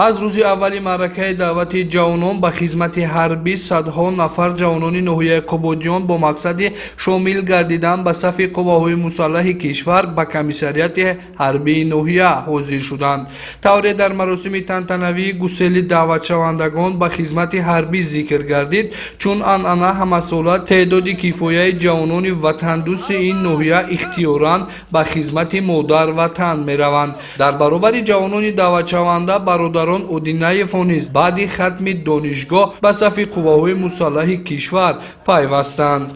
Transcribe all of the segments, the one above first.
Аз рӯзи аввали маъракаи даъвати ҷавонон ба хизмати ҳарбӣ садҳо нафар ҷавонони ноҳияи Қубодиён бо мақсади шомил гардидан ба сафи қувваҳои мусаллаҳи кишвар ба комиссариати ҳарбии ноҳия ҳозир шуданд. Тавре дар маросими тантанавии гусели даъватшавандагон ба хизмати ҳарбӣ зикр гардид, чун анъана ҳамасола теъдоди кифояи ҷавонони ватандӯсти ин ноҳия ихтиёран ба хизмати модар ватан мераванд. Дар баробари ҷавонони даъватшаванда бародарон Одинаевҳо низ баъди хатми донишгоҳ ба сафи қувваҳои мусаллаҳи кишвар пайвастанд.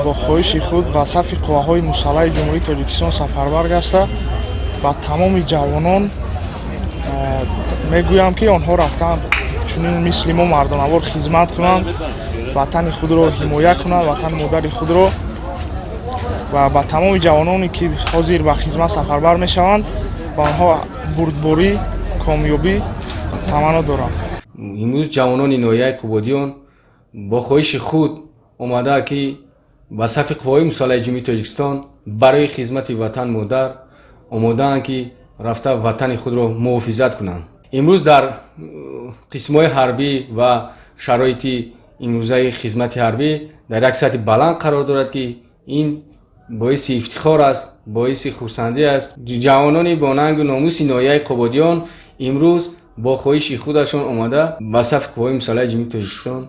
Бо хоҳиши худ ба сафи қувваҳои мусаллаҳи Ҷумҳурии Тоҷикистон сафарбар гашта, ба тамоми ҷавонон мегӯям, ки онҳо рафтанд, чунин мисли мо мардонавор хизмат кунанд, ватани худро ҳимоя кунанд, ватани модари худро. Ва ба тамоми ҷавононе, ки ҳозир ба хизмат сафарбар мешаванд, ба онҳо бурдборӣ, комёбӣ таманно дорам. Имрӯз ҷавонони ноҳияи Қубодиён бо хоҳиши худ омада, ки ба сафи қувваҳои мусаллаҳи Ҷумҳурии Тоҷикистон барои хизмати ватан модар омодаанд, ки рафта ватани худро муҳофизат кунанд. Имрӯз дар қисмҳои ҳарбӣ ва шароити имрӯзаи хизмати ҳарбӣ дар як сатҳи баланд қарор дорад, ки ин боиси ифтихор аст, боиси хурсандӣ аст. Ҷавонони бо нангу номуси ноҳияи Қубодиён имрӯз бо хоҳиши худашон омада, ба сафи қувваҳои мусаллаҳи Ҷумҳурии Тоҷикистон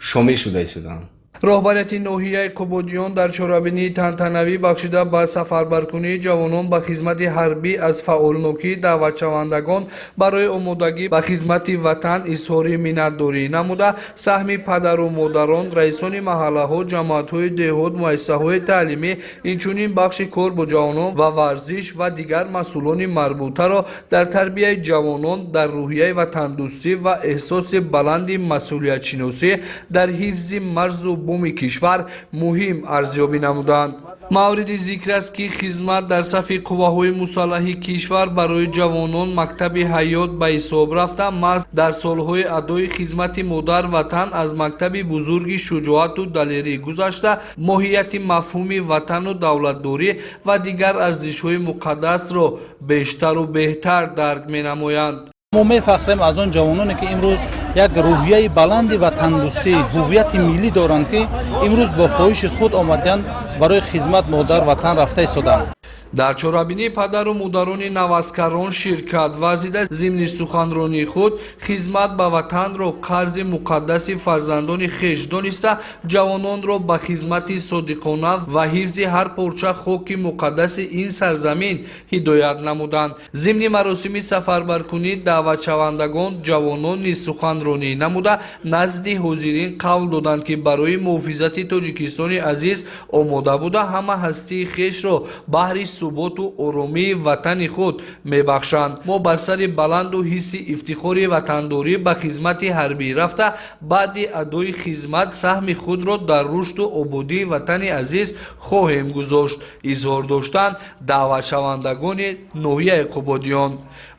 шомил шуда истодаанд. Роҳбарияти ноҳияи Қубодиён дар чорабинии тантанавӣ, бахшида ба сафарбаркунии ҷавонон ба хизмати ҳарбӣ, аз фаъолнокии даъватшавандагон барои омодагӣ ба хизмати ватан изҳори миннатдорӣ намуда, саҳми падару модарон, раисони маҳаллаҳо, ҷамоатҳои деҳот, муассисаҳои таълимӣ, инчунин бахши кор бо ҷавонон ва варзиш ва дигар масъулони марбутаро дар тарбияи ҷавонон дар рӯҳияи ватандӯстӣ ва эҳсоси баланди масъулиятшиносӣ дар ҳифзи марзу буми кишвар муҳим арзёбӣ намуданд. Мавриди зикр аст, ки хизмат дар сафи қувваҳои мусаллаҳи кишвар барои ҷавонон мактаби ҳаёт ба ҳисоб рафта, маҳз дар солҳои адои хизмати модар ватан аз мактаби бузурги шуҷоату далерӣ гузашта, моҳияти мафҳуми ватану давлатдорӣ ва дигар арзишҳои муқаддасро бештару беҳтар дарк менамоянд. Мо мефахрем аз он ҷавононе, ки имрӯз як рӯҳияи баланди ватандӯстӣ, ҳуввияти миллӣ доранд, ки имрӯз бо хоҳиши худ омаданд, барои хизмат модар ватан рафта истоданд. Дар чорабинӣ падару модарони наваскарон ширкат варзида, зимни суханронии худ хизмат ба ватанро қарзи муқаддаси фарзандони хеш дониста, ҷавононро ба хизмати содиқона ва ҳифзи ҳар порча хоки муқаддаси ин сарзамин ҳидоят намуданд. Зимни маросими сафарбаркунӣ даъватшавандагон ҷавонон низ суханронӣ намуда, назди ҳозирин қавл доданд, ки барои муҳофизати Тоҷикистони азиз омода буда, ҳама ҳастии хешро баҳри суботу оромии ватани худ мебахшанд. Мо бар сари баланду ҳисси ифтихори ватандорӣ ба хизмати ҳарбӣ рафта, баъди адои хизмат саҳми худро дар рушду ободии ватани азиз хоҳем гузошт, изҳор доштанд даъватшавандагони ноҳияи Қубодиён.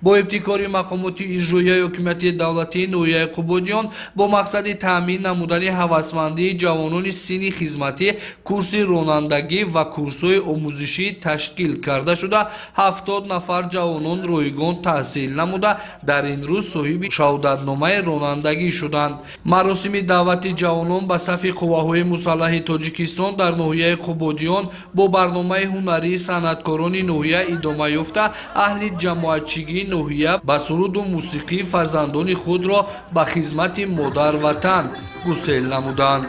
Бо ибтикори мақомоти иҷроияи ҳокимияти давлатии ноҳияи Қубодиён бо мақсади таъмин намудани ҳавасмандии ҷавонони синни хизматӣ курси ронандагӣ ва курсҳои омӯзишӣ ташкил карда шуда, 70 нафар ҷавонон ройгон таҳсил намуда, дар ин рӯз соҳиби шаҳодатномаи ронандагӣ шуданд. Маросими даъвати ҷавонон ба сафи қувваҳои мусаллаҳи Тоҷикистон дар ноҳияи Қубодиён бо барномаи ҳунарии санъаткорони ноҳия идома ёфта, аҳли ҷамоатчигии ноҳия ба суруду мусиқӣ фарзандони худро ба хизмати модар ватан гусел намуданд.